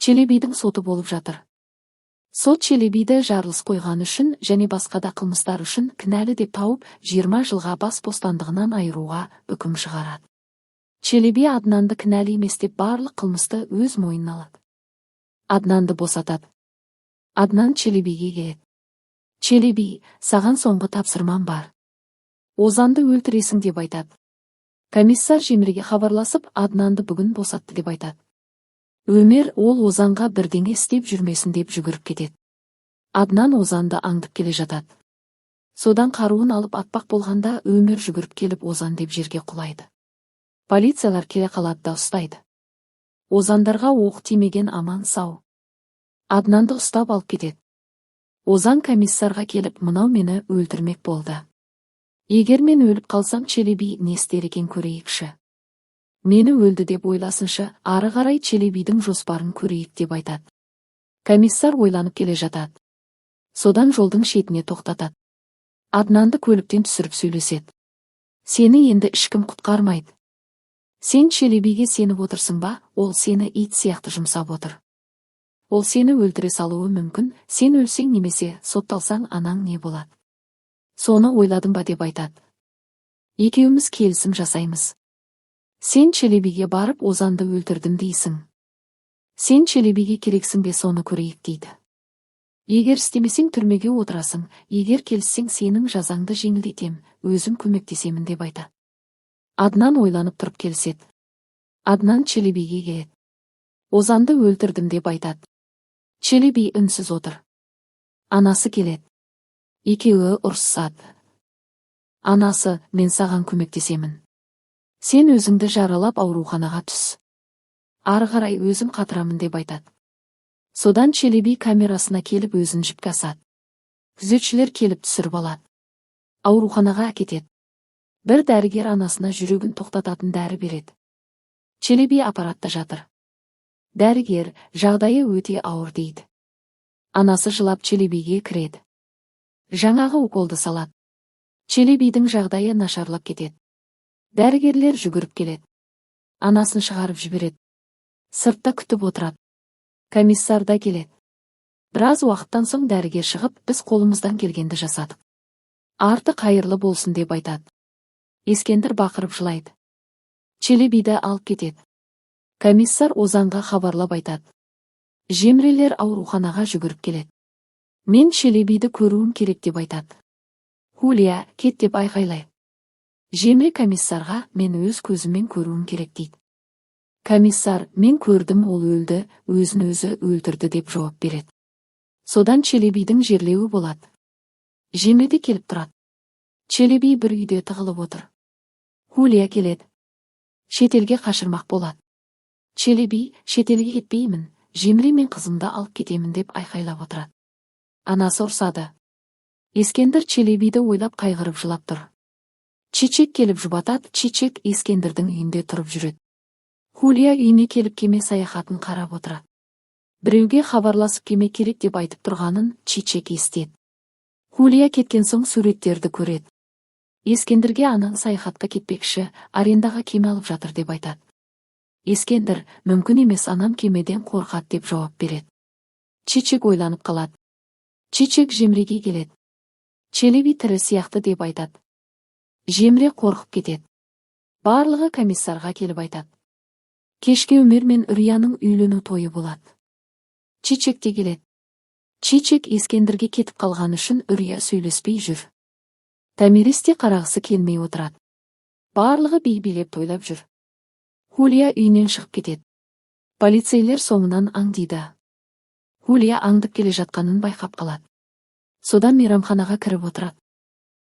Челебидің соты болып жатыр. Сот Челебиді жарылыс қойғаны үшін және басқа да қылмыстар үшін кінәлі деп тауып, 20 жылға бас бостандығынан айыруға үкім шығарады. Челеби Аднанды кінәлі емес деп барлық қылмысты өз мойнына алады. Аднанды босатады. Аднан Челебиге келеді. Челеби, саған соңғы тапсырмам бар. Озанды өлтіресің деп айтады. Комиссар Жемреге хабарласып, Аднанды бүгін босатты деп айтады. Өмер ол Озанға бірдеңе істеп жүрмесін деп жүгіріп кетеді. Аднан Озанды аңдып келе жатады. Содан қаруын алып атпақ болғанда Өмер жүгіріп келіп Озан деп жерге құлайды. Полициялар келе қалады да ұстайды. Озандарға оқ тимеген, аман сау. Аднанды ұстап алып кетеді. Озан комиссарға келіп, мынау мені өлтірмек болды. Егер мен өліп қалсам, Челеби не істер екен, көрейікші. Мені өлді деп ойласыншы, ары қарай Челебидің жоспарын көрейік деп айтады. Комиссар ойланып келе жатады. Содан жолдың шетіне тоқтатады. Аднанды көліктен түсіріп сөйлеседі. Сені енді ешкім құтқармайды. Сен Челебиге сеніп отырсың ба, ол сені ит сияқты жұмсап отыр. Ол сені өлтіре салуы мүмкін, сен өлсең немесе сотталсаң, анаң не болады? Соны ойладың ба деп айтады. Екеуміз келісім жасаймыз. Сен Челебиге барып Озанды өлтірдім дейсің. Сен Челебиге керексің бе, соны көрейік дейді. Егер істемесең, түрмеге отырасың, егер келіссең, сенің жазаңды жеңілдетем, өзім көмектесемін деп айтады. Аднан ойланып тұрып келіседі. Аднан Челебиге келеді. Озанды өлтірдім деп айтады. Челеби үнсіз отыр. Анасы келеді. Екеуі ұрысады. Анасы, мен саған көмектесемін. Сен өзіңді жаралап ауруханаға түс. Ары қарай өзім қатырамын деп айтады. Содан Челеби камерасына келіп өзін жіпке асады. Күзетшілер келіп түсіріп алады. Ауруханаға әкетеді. Бір дәрігер анасына жүрегін тоқтататын дәрі береді. Челеби аппаратта жатыр. Дәрігер, жағдайы өте ауыр дейді. Анасы жылап Челебиге кіреді. Жаңағы уколды салады. Челебидің жағдайы нашарлап кетеді. Дәрігерлер жүгіріп келеді. Анасын шығарып жібереді. Сыртта күтіп отырады. Комиссар да келеді. Біраз уақыттан соң дәрігер шығып, біз қолымыздан келгенді жасадық. Арты қайырлы болсын деп айтады. Ескендір бақырып жылайды. Челебиді алып кетеді. Комиссар Озанға хабарлап айтады. Жемрелер ауруханаға жүгіріп келеді. Мен Челебиді көруім керек деп айтады. Хулия, кет деп айқайлайды. Жемре комиссарға мен өз көзіммен көруім керек дейді. Комиссар, мен көрдім, ол өлді, өзін өзі өлтірді деп жауап береді. Содан Челебидің жерлеуі болады. Жемре де келіп тұрады. Челеби бір үйде тығылып отыр. Хулия келеді. Шетелге қашырмақ болады. Челеби, шетелге кетпеймін, Жемре мен қызымды алып кетемін деп айқайлап отырады. Анасы ұрсады. Ескендір Челебиді ойлап қайғырып жылап тұр. Чичек келіп жұбатады, Чичек Ескендірдің үйінде тұрып жүреді. Хулия үйіне келіп кеме саяхатын қарап отырады. Біреуге хабарласып кеме керек деп айтып тұрғанын Чичек естеді. Хулия кеткен соң суреттерді көреді. Ескендірге анаң саяхатқа кетпекші, арендаға кеме алып жатыр деп айтады. Ескендір, мүмкін емес, анам кемеден қорқады деп жауап береді. Чичек ойланып қалады. Чичек Жемреге келеді. Челеби тірі сияқты деп айтады. Жемре қорқып кетеді. Барлығы комиссарға келіп айтады. Кешке Өмер мен Үрияның үйлену тойы болады. Чичек те келеді. Чичек Ескендірге кетіп қалған үшін Үрия сөйлеспей жүр. Томирис те қарағысы келмей отырады. Барлығы би билеп тойлап жүр. Хулия үйінен шығып кетеді. Полицейлер соңынан аңдиды. Хулия аңдып келе жатқанын байқап қалады. Содан мейрамханаға кіріп отырады.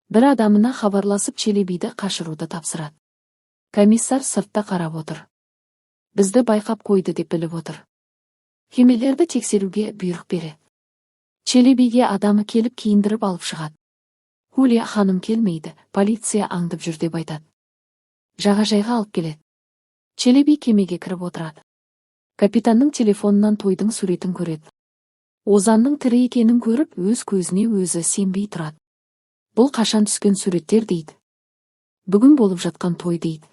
Бір адамына хабарласып Челебиді қашыруды тапсырады. Комиссар сыртта қарап отыр. Бізді байқап қойды деп біліп отыр. Кемелерді тексеруге бұйрық береді. Челебиге адамы келіп киіндіріп алып шығады. Хулия ханым келмейді, полиция аңдып жүр деп айтады. Жағажайға алып келеді. Челеби кемеге кіріп отырады. Капитанның телефонынан тойдың суретін көреді. Озанның тірі екенін көріп, өз көзіне өзі сенбей тұрады. Бұл қашан түскен суреттер дейді. Бүгін болып жатқан той дейді.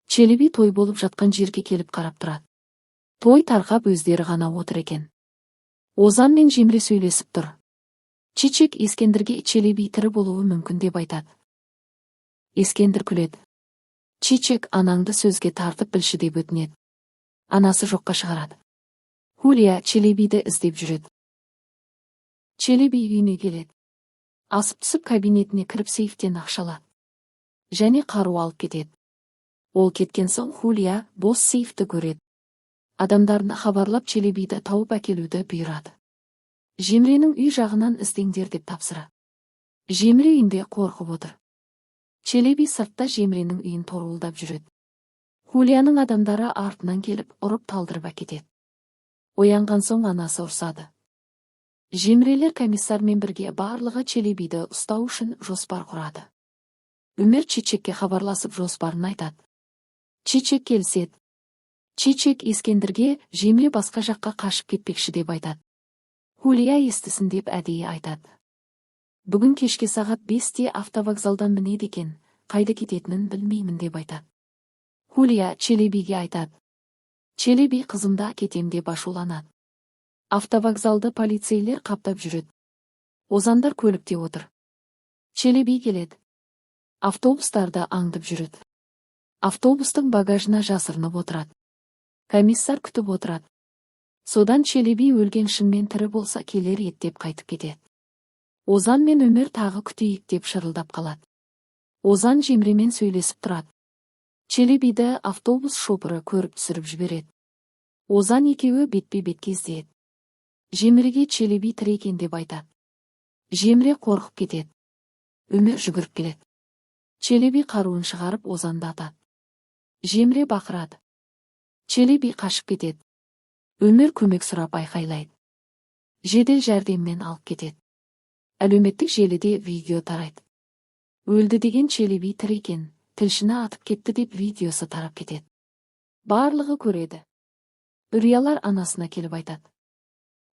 Челеби той болып жатқан жерге келіп қарап тұрады. Той тарқап, өздері ғана отыр екен. Озан мен Жемре сөйлесіп тұр. Чичек Ескендірге Челеби тірі болуы мүмкін деп айтады. Ескендір күледі. Чичек анаңды сөзге тартып білші деп өтінеді. Анасы жоққа шығарады. Хулия Челебиді іздеп жүреді. Челеби үйіне келеді. Асып түсіп, кабинетіне кіріп, сейфтен ақша алады. Және қару алып кетеді. Ол кеткен соң Хулия бос сейфті көреді. Адамдарына хабарлап, Челебиді тауып әкелуді бұйырады. Жемренің үй жағынан іздеңдер деп тапсырады. Жемре үйінде қорқып отыр. Челеби сыртта Жемренің үйін торуылдап жүреді. Хулияның адамдары артынан келіп, ұрып талдырып әкетеді. Оянған соң анасы ұрсады. Жемрелер комиссармен бірге барлығы Челебиді ұстау үшін жоспар құрады. Өмер Чичекке хабарласып, жоспарын айтады. Чичек келіседі. Чичек Ескендірге Жемре басқа жаққа қашып кетпекші деп айтады. Хулия естісін деп әдейі айтады. Бүгін кешке сағат 5-те автовокзалдан мінеді екен, қайда кететінін білмеймін деп айтады. Хулия Челебиге айтады. Челеби қызымда кетем деп ашуланады. Автовокзалды полицейлер қаптап жүреді. Озандар көлікте отыр. Челеби келеді. Автобустарды аңдып жүреді. Автобустың багажына жасырынып отырады. Комиссар күтіп отырады. Содан Челеби өлген, шынмен тірі болса келер еді деп қайтып кетеді. Озан мен Өмер тағы күтейік деп шырылдап қалады. Озан Жемремен сөйлесіп тұрады. Челебиді автобус шопыры көріп, түсіріп жібереді. Озан екеуі бетпе-бет кездеседі. Жемреге Челеби тірі екен деп айтады. Жемре қорқып кетеді. Өмер жүгіріп келеді. Челеби қаруын шығарып, Озанды атады. Жемре бақырады. Челеби қашып кетеді. Өмер көмек сұрап айқайлайды. Жедел жәрдеммен алып кетеді. Әлеуметтік желіде видео тарайды. Өлді деген Челеби тірі екен, тілшіні атып кетті деп видеосы тарап кетеді. Барлығы көреді. Үриялар анасына келіп айтады.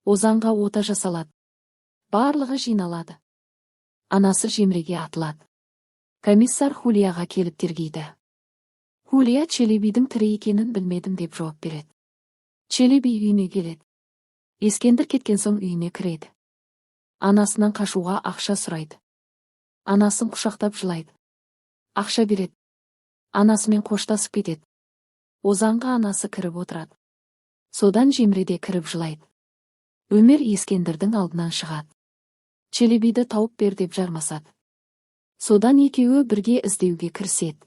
Озанға ота жасалады. Барлығы жиналады. Анасы Жемреге атылады. Комиссар Хулияға келіп тергейді. Хулия Челебидің тірі екенін білмедім деп жауап береді. Челеби үйіне келеді. Ескендір кеткен соң үйіне кіреді. Анасынан қашуға ақша сұрайды. Анасын құшақтап жылайды. Ақша береді. Анасымен қоштасып кетеді. Озанға анасы кіріп отырады. Содан Жемреде кіріп жылайды. Өмер Ескендірдің алдынан шығады. Челебиді тауып бер деп жармасады. Содан екеуі бірге іздеуге кіріседі.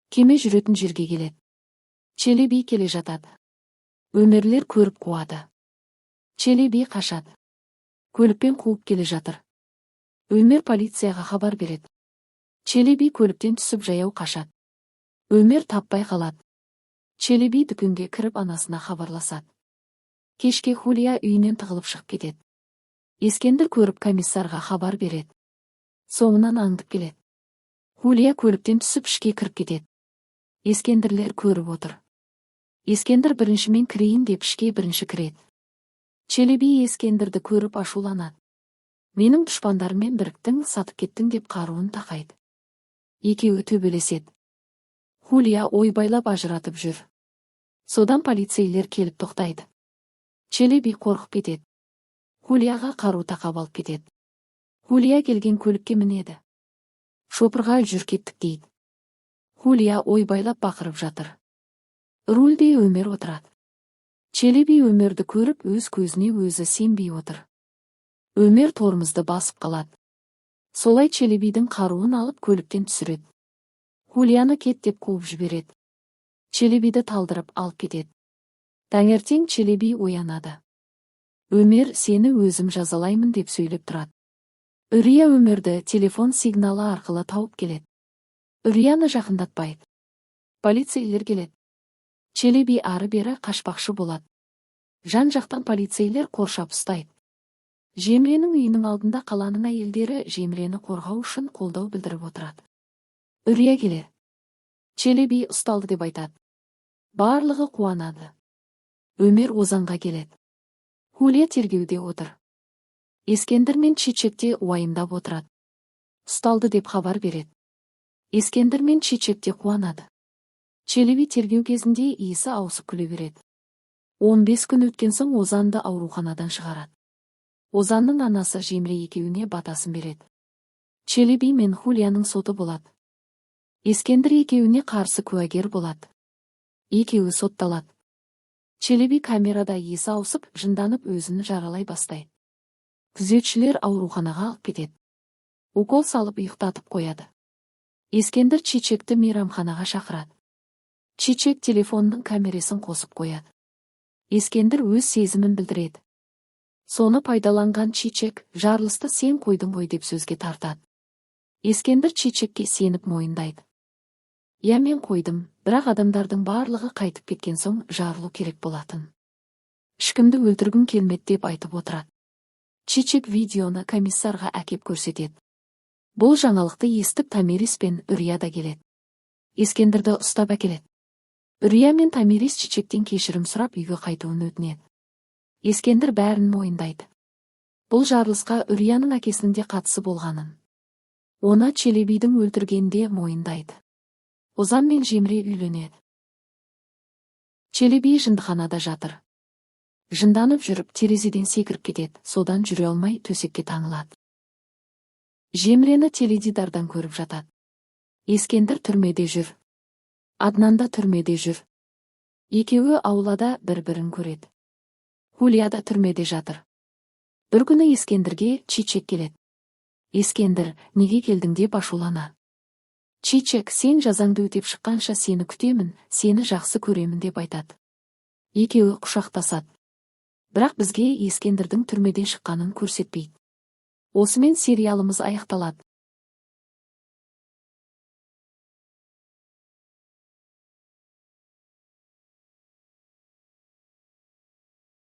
Кеме жүретін жерге келеді. Челеби келе жатады. Өмерлер көріп қуады. Челеби қашады. Көлікпен қуып келе жатыр. Өмер полицияға хабар береді. Челеби көліктен түсіп, жаяу қашады. Өмер таппай қалады. Челеби дүкенге кіріп, анасына хабарласады. Кешке Хулия үйінен тығылып шығып кетеді. Ескендір көріп, комиссарға хабар береді. Соңынан аңдып келеді. Хулия көліктен түсіп, ішке кіріп кетеді. Ескендірлер көріп отыр. Ескендір бірінші мен кірейін деп ішке бірінші кіреді. Челеби Ескендірді көріп ашуланады. Менің дұшпандарыммен біріктің, сатып кеттің деп қаруын тақайды. Екеуі төбелеседі. Хулия ойбайлап ажыратып жүр. Содан полицейлер келіп тоқтайды. Челеби қорқып кетеді. Хулияға қару тақап алып кетеді. Хулия келген көлікке мінеді. Шопырға жүр, кеттік дейді. Хулия ойбайлап бақырып жатыр. Рульде Өмер отырады. Челеби Өмерді көріп, өз көзіне өзі сенбей отыр. Өмер тормозды басып қалады. Солай Челебидің қаруын алып, көліктен түсіреді. Хулияны кет деп қуып жібереді. Челебиді талдырып алып кетеді. Таңертең Челеби оянады. Өмер сені өзім жазалаймын деп сөйлеп тұрады. Үрия Өмерді телефон сигналы арқылы тауып келеді. Үрияны жақындатпайды. Полицейлер келеді. Челеби ары-бері қашпақшы болады. Жан-жақтан полицейлер қоршап ұстайды. Жемренің үйінің алдында қаланың әйелдері Жемрені қорғау үшін қолдау білдіріп отырады. Үрия келеді. Челеби ұсталды деп айтады. Барлығы қуанады. Өмер Озанға келеді. Хулия тергеуде отыр. Ескендір мен Чичек те уайымдап отырады. Ұсталды деп хабар береді. Ескендір мен Чичек те қуанады. Челеби тергеу кезінде иісі ауысып күле береді. 15 күн өткен соң Озанды ауруханадан шығарады. Озанның анасы Жемре екеуіне батасын береді. Челеби мен Хулияның соты болады. Ескендір екеуіне қарсы куәгер болады. Екеуі сотталады. Челеби камерада есі ауысып, жынданып, өзін жаралай бастайды. Күзетшілер ауруханаға алып кетеді. Укол салып, ұйықтатып қояды. Ескендір Чичекті мейрамханаға шақырады. Чичек телефонның камерасын қосып қояды. Ескендір өз сезімін білдіреді. Соны пайдаланған Чичек «жарылысты сен қойдың ғой» деп сөзге тартады. Ескендір Чичекке сеніп, мойындайды. «Иә, мен қойдым, бірақ адамдардың барлығы қайтып кеткен соң жарылу керек болатын. Ешкімді өлтіргім келмеді» деп айтып отырады. Чичек видеоны комиссарға әкеп көрсетеді. Бұл жаңалықты естіп, Тамирис пен Үрия да келеді. Ескендірді ұстап әкеледі. Үрия мен Тамирис Чичектен кешірім сұрап, үйге қайтуын өтінеді. Ескендір бәрін мойындайды. Бұл жарылысқа Үрияның әкесінің де қатысы болғанын. Оны Челебидің өлтіргенін де мойындайды. Озан мен Жемре үйленеді. Челеби жындыханада жатыр. Жынданып жүріп, терезеден секіріп кетеді, содан жүре алмай, төсекке таңылады. Жемрені теледидардан көріп жатады. Ескендір түрмеде жүр. Аднан да түрмеде жүр. Екеуі аулада бір-бірін көреді. Хулия да түрмеде жатыр. Бір күні Ескендірге Чичек келеді. Ескендір «Неге келдің?» деп ашуланады. Чичек «Сен жазаңды өтеп шыққанша сені күтемін, сені жақсы көремін» деп айтады. Екеуі құшақтасады. Бірақ бізге Ескендірдің түрмеден шыққанын көрсетпейді. Осымен сериалымыз аяқталады.